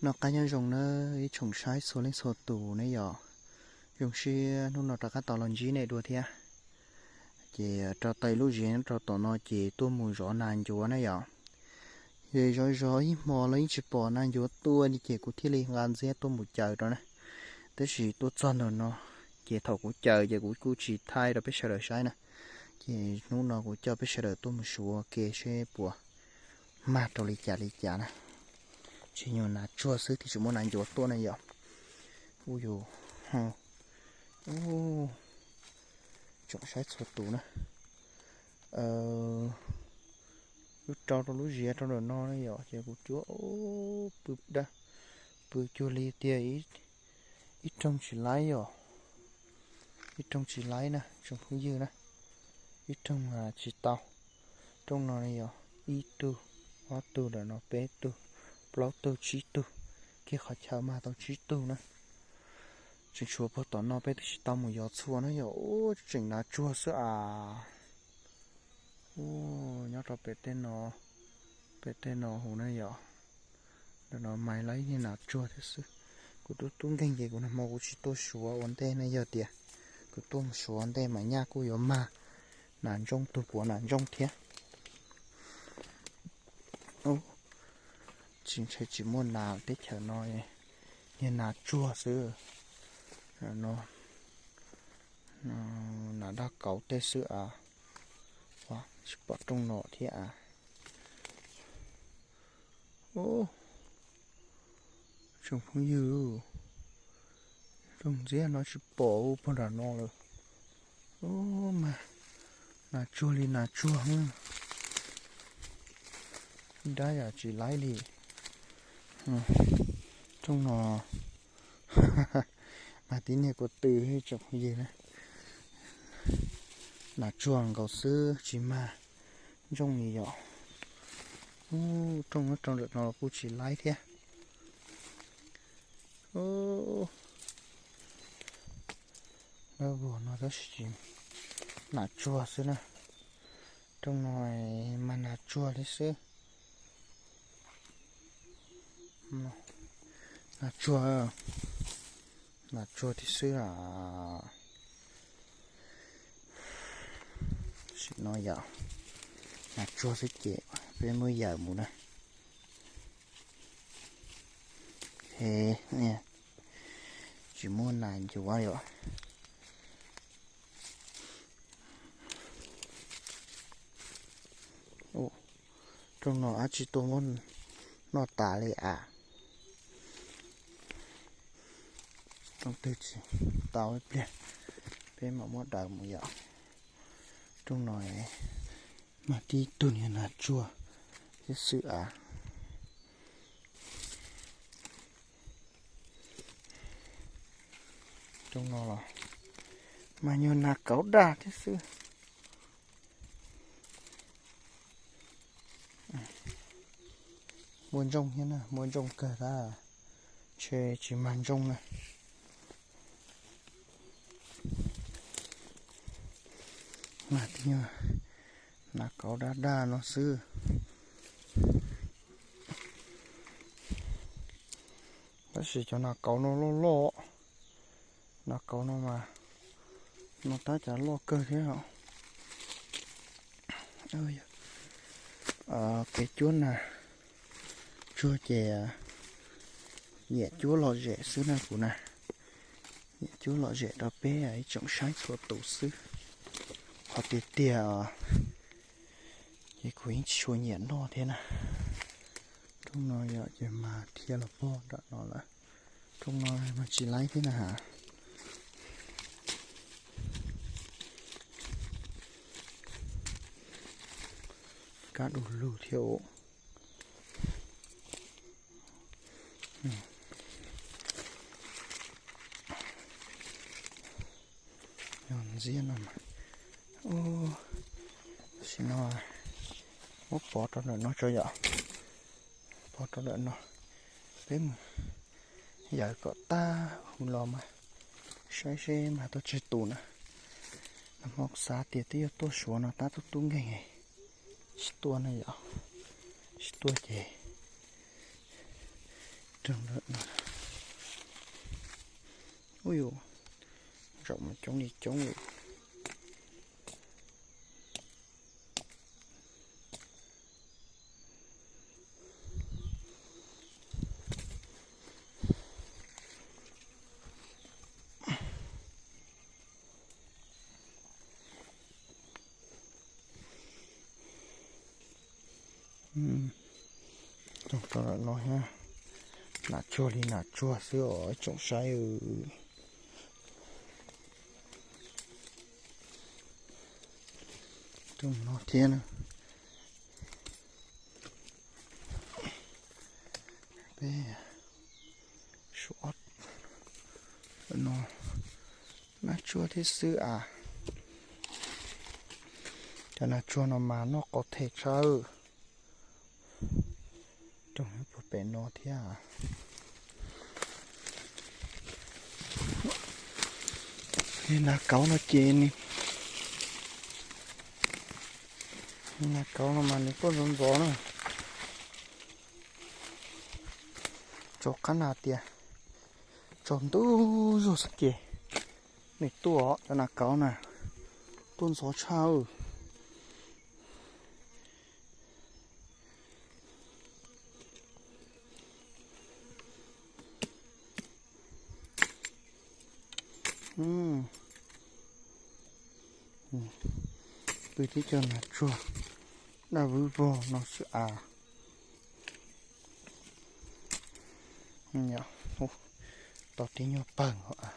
Noj qab nyob zoo na ib tsoom saib txhua leej txhua tus ne yom. Zoo siab hnub no rov qab tau los ntsib nej dua thiab. Ces rau taws lub zes nyob rau tom no ces tuaj mus zov nas ncuav na yom. Ces zov zov ib hmo los yeej tsis pom nas ncuav tuaj li ces kuv thiaj li nqa ntxiab tuaj mus caws rau na. Tab sis tuaj txog ntawm no ces thaum kuv caws ces kuv kuj tsis thaij rau peb sawv daws saib na. Ces hnub no kuv coj peb sawv daws tuaj mus suav ke seb puas mag rau li cas li cas na. Tsis nyuag nas tsuag xwb tiam sis muaj nas ncuav tuaj na yom. Ub yus, ub, tsoom saib txhua tus na. Lub rau rau lub ziav rau ntawm no na yom ces kuv cuab pw dab, pw cuag li tiag, ib rooj tsis laib yom. Ib rooj tsis laib na tsoom phooj ywg na. Ib rooj tsis tau. Rooj no yog ib tug, ob tug, ntawm no peb tug, plaub tug, tsib tug, kiag qhov chaw mag tau tsib tug na. Tseem tshuav puag tom no peb twb tsis tau mus yos txhua na yom. Ub, tseem nas tsuag xwb as. Ub, nyob rau pem tej no, pem tej no huv na yom. Ntawm no mas laib niag nas tsuag thiab xwb. Kuv tub tub nkeeg ces kuv nag hmo kuv tsis tuaj suav ua ntej na, yog tias kuv tuaj mus suav ua ntej mas nyaj kuj yuav mag nas ntsooj, tug puav nas ntsooj thiab. Tsis ntshe tsis muaj nas teb chaws no, niag nas tsuag xwb. Nas daj kauv tej xwb as. Tsis pom rooj no thiab as. Tsoom phooj ywg, rooj ntxiab no tsis pom ub, puag nram no lawm. Ub, mas nas tsuag li nas tsuag, dab yam tsis laib li. Rooj no mas tib niag kua tw, tsoom phooj ywg na. Nas tsuag nkaus xwb tsis mag ntsooj li yom. Ub, rooj nyob rau ntawm no los kuj tsis laib thiab. Dab vog no tab sis nas tsuag xwb na. Rooj no mas nas tsuag li xwb. Nas tsuag, nas tsuag li xwb a. Sim no yom, nas tsuag xwb ces peb muab yawm mus na. Tsis muaj nas ncuav yom. Rooj no dab tsi tuaj muab noj tas li as. Rooj twg tsis tau ib pliag peb mam muab daws mus yom. Rooj no mas tib tug niag nas tsuag thiab xwb as. Rooj no los mas nyuag nas kauv daj thiab xwb. Muaj ntsooj thiab na, muaj ntsooj kawg tab, ntshe tsis mag ntsooj na. Mas tib nyuag nas kauv daj daj no xwb. Tab sis cov nas kauv no loj loj, nas kauv no mas no tab cas loj kawg thiab. Kev cuab nas tsuag ces nyiam cuab lom zem xwb na kuv na. Nyiam cuab lom zem rau peb ib tsoom saib txhua tus xwb. Qhov tiag tiag ces kuv yeej tsis tshua nyiam noj thiab na. Rooj no yom ces mas dhia los pog nram no lawm. Rooj no mas tsis laib thiab na has. Kab du lug thiab. Yog ntxiab no mas, tam sim no muab pov rau ntawm no tso yom. Pov rau ntawm no, peb mus yawm kom tag hu los mas saib seb mag tau tsawg tus na. Nag hmo xav tias twb yuav tuaj suav no tab tub tub nkeeg tsis tuaj na yom. Tsis tuaj ces Ub yuj, zaum mas coob li coob li. Rau no thiab, nas tsuag li nas tsuag xwb os ib tsoom saib. Rau no thiab na. Peb suav no, nas tsuag thiab xwb as. Cov nas tsuag no mas noj qau them tshaj. Rau puag pem no thiab. Nas kauv no ces, nas kauv no mas nws tuaj ntxov ntxov na. Tso qab na tias tso ntu zuag xwb ces nws tuaj os, cov nas kauv na tuaj ntxov tshaj. Pw tib co nas tsuag daj vwb vog no xwb as. Tau tib nyuag pawg os.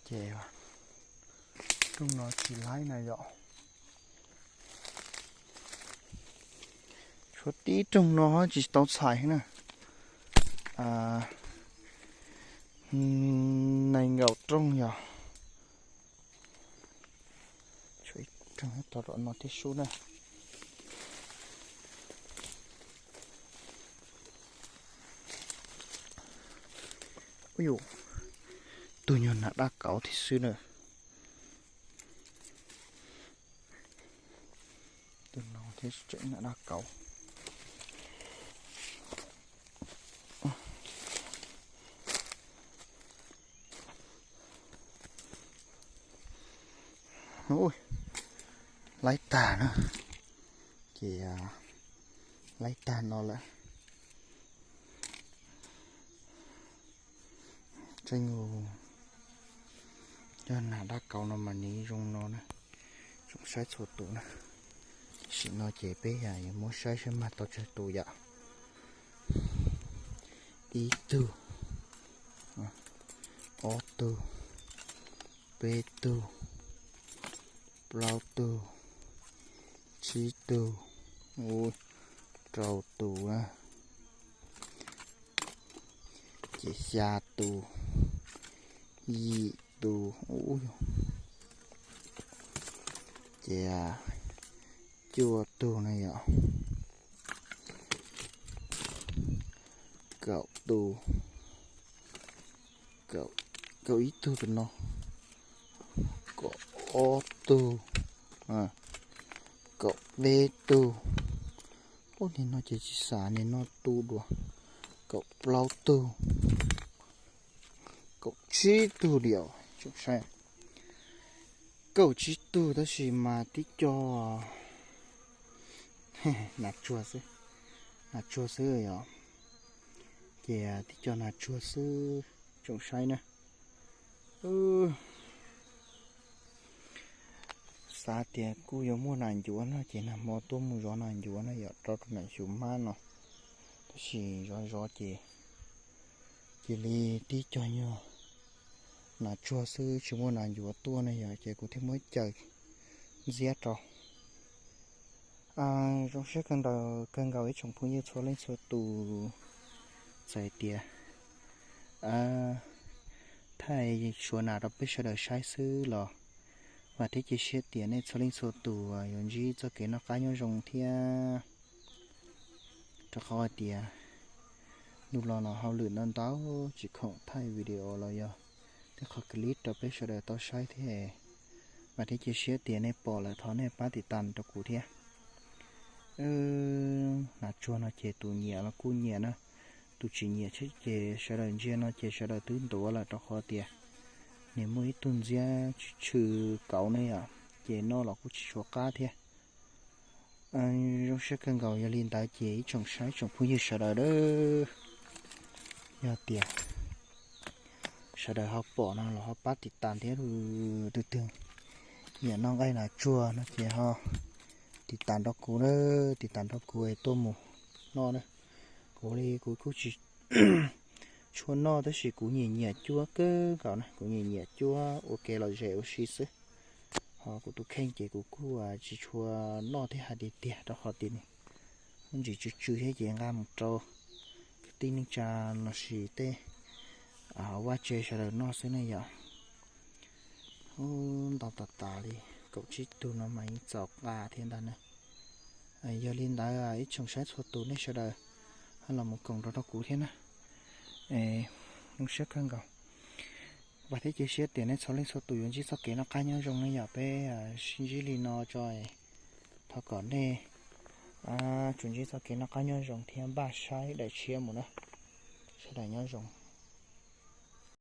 Ces rooj no tsis laib na yom. Tshuav tib rooj no tsis tau txhais na. Nees nkaum rooj yog. Tshuav ib rooj rau tom no thiab sub na. Ub yuj, tus nyuag nas daj kauv thiab xwb na. Tus no thiab tseem nas daj kauv. Laib tag na, ces laib tag no lawm. Tseeb, cov nas daj kauv no mas nws zoo no na, tsoom saib txhua tus na. Tam sim no ces peb yuav muab saib saib mag tau tsawg tus yom. Ib tug, ob tug, peb tug, plaub tug, tsib tug, rau tus, ces xya tus, yim tus, ces cuaj tug na yom, kaum tus, kaum ib tug tus no, kaum ob tug, kaum peb tug. Ub, nim no ces tsis xav nim no tu dua. Kaum plaub tug, kaum tsib tug li os. Kaum tsib tug tab sis mas tib co nas tsuag xwb, nas tsuag xwb yom. Ces tib co nas tsuag xwb, tsoom saib na. Xav tias kuj yuav muaj nas ncuav no ces nag hmo tuaj mus zov nas ncuav no yom, rau rau nam xyum mab no. Tab sis zov zov ces cia li tib co nyuag nas tsuag xwb tsis muaj nas ncuav tuaj ne yom, ces kuv thiaj muab caws ntxiab rau. Zoo siab kawg nkaus ib tsoom phooj ywg txhua leej txhua tus txawm tias thaij suav nas rau peb sawv daws saib xwb los vam thiab cia siab tias nej txhua leej txhua tus yuav ntsib txoj kev noj qab nyob zoo thiab. Rau qhov hais tias ntu los no hauj lwm ntau ntau tsis khoom thaij video los yog tej qhov clip rau peb sawv daws tau saib thiab. Vam thiab cia siab tias nej pom lawm thov nej pab tiv tas rau kuv thiab. Hnav tsuag no ces tus nyiam los kuj nyiam na, tus tsis nyiam thiab ces sawv daws ntsia no ces sawv daws twb ntuav lawm rau qhov tias nws muaj ib tug ntxiab tshwm kauv ne yom, ces noj los kuj tsis tshua qab thiab. Zoo siab kawg nkaus, yog li ntawd ces ib tsoom saib tsoom phooj ywg sawv daws, yog tias sawv daws ho pom no los ho pab tiv tas thiab, tus twg nyiam noj nqaij hnav tsuag no ces ho tiv tas rau kuv, tiv tas rau kuv es tuaj mus noj na. Kuv li kuv kuj tsis tshua noj tab sis kuv nyiam nyiam cuab kawg nkaus na, kuv nyiam nyiam cuab ua kev lom zem ua si xwb. Ho kuv tus kheej ces kuv kuj tsis tshua noj thiab hais tiag tiag rau qhov tias nws ntsis tsw tsw thiab ces nqa mus rau kwv tij neej tsa lossis tej vaj tse sawv daws noj xwb ne yom. Ub, ntau tas tas li, kaum tsib tug no mas yeej txaus qa thiab ntag na. Yog li ntawd ib tsoom saib txhua tus nej sawv daws ho los mus koom nrog rau kuv thiab na. Zoo siab kawg nkaus. Vam thiab cia siab tias nej txhua leej txhua tus yuav ntsib txoj kev noj qab nyob zoo ne yom. Peb sib ntsib li no tso, thov kom nej tsuas ntsib txoj kev noj qab nyob zoo thiab npaj saib daim tshiab mus na. Sawv daws nyob zoo.